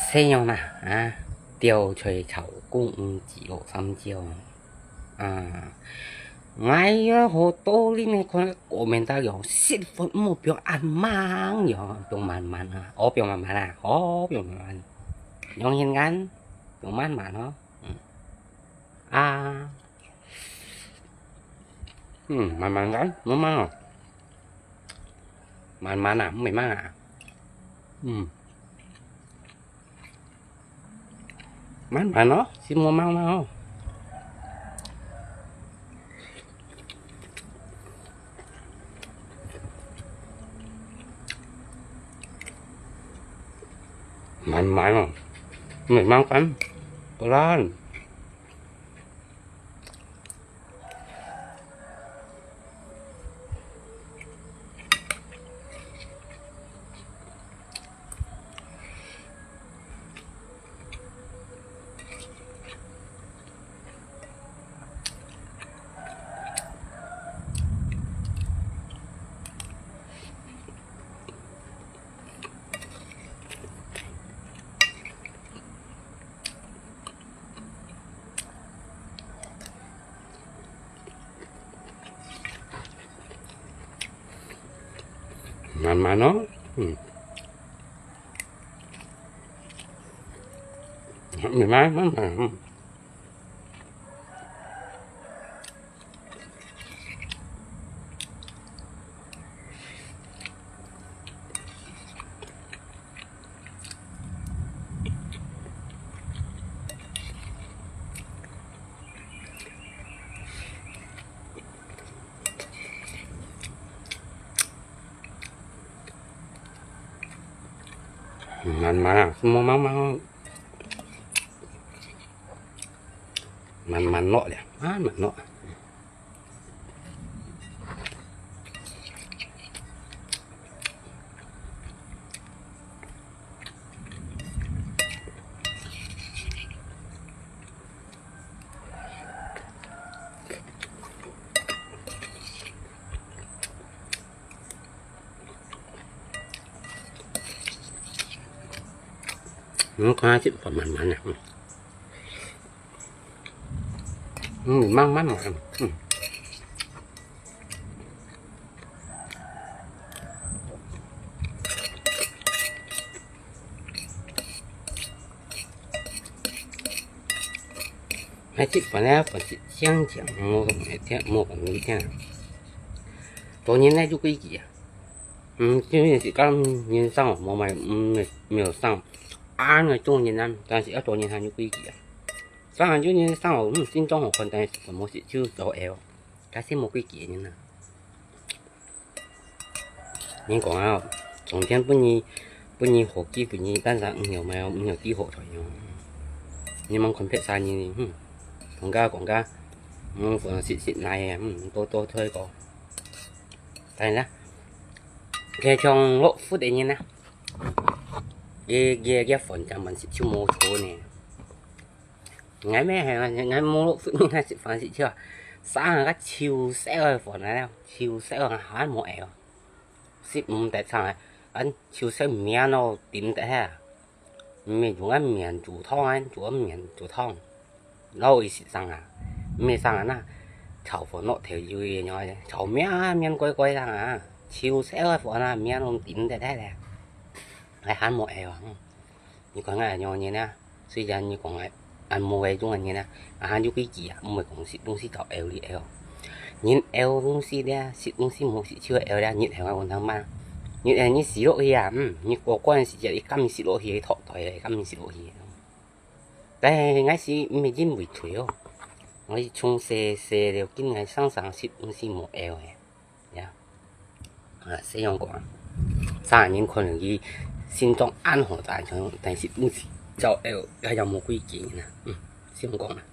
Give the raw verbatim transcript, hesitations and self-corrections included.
這樣啦，啊，吊菜炒公雞肉三椒。啊，𠊎有好多人呢，看comment打講，食飯莫放恁猛喲，放慢慢啊，哦，放慢慢啊，哦，放慢慢。用心肝，放慢慢哦。嗯。啊。嗯，慢慢來，慢慢哦。慢慢啊，毋係慢啊。嗯。慢慢哦，先慢慢哦。 慢慢哦，慢慢กัน，pelan。慢慢哦，嗯。慢慢，慢慢，嗯。 慢慢啊，慢慢，慢慢落了，慢慢落。 嗯，看下這慢慢啊，嗯。嗯，慢慢啊，嗯。 還食飯咧，飯食香香，莫講你聽，莫講你聽。做人呢就規矩啊。嗯，今天是講人生哦，無買，嗯，沒有上，啊，那做人啊，但是要做人還有規矩啊。上來就人生哦，嗯，心中好看，但是什麼事就做了，該是無規矩的人啊。 人講啊，上天分你，分你好機會，你單單毋曉買，毋曉知好彩喲。你莫看別儕人，哼，講價講價，嗯，飯食食來个，嗯，多多推過。當然啦，佢像落福个人啊，佢佢佢飯正飯食就無錯呢。 𠊎乜係，𠊎無，𠊎食飯食笑，生个臭餿个飯來了，臭餿个還無枵。食毋得生个，恁臭餿面哦，頂得下。毋係用个面煮湯啊，煮个面煮湯。老係食生啊，毋係生啊那，炒飯落頭油个樣，炒面啊，面怪怪生啊，臭餿个飯啊，面哦，頂得下咧。還還無枵啊，嗯。 你看𠊎恁樣人啊，雖然你講𠊎恁無个種个人啊，啊，還有規矩啊，毋會講食東西到枵哩枵。人枵東西咧，食東西無食就會枵咧，日後還會當慢。日後你死落去啊，嗯，你過關時節，你敢食落去，托台个，敢食落去。但係𠊎是毋係因為退哦，𠊎是從細細了，見𠊎生生食東西無枵个。 呀，啊，這樣講啊，生人可能佢心中恁好，但係，但係毋係照枵，也有無規矩呢。嗯，這樣講啊。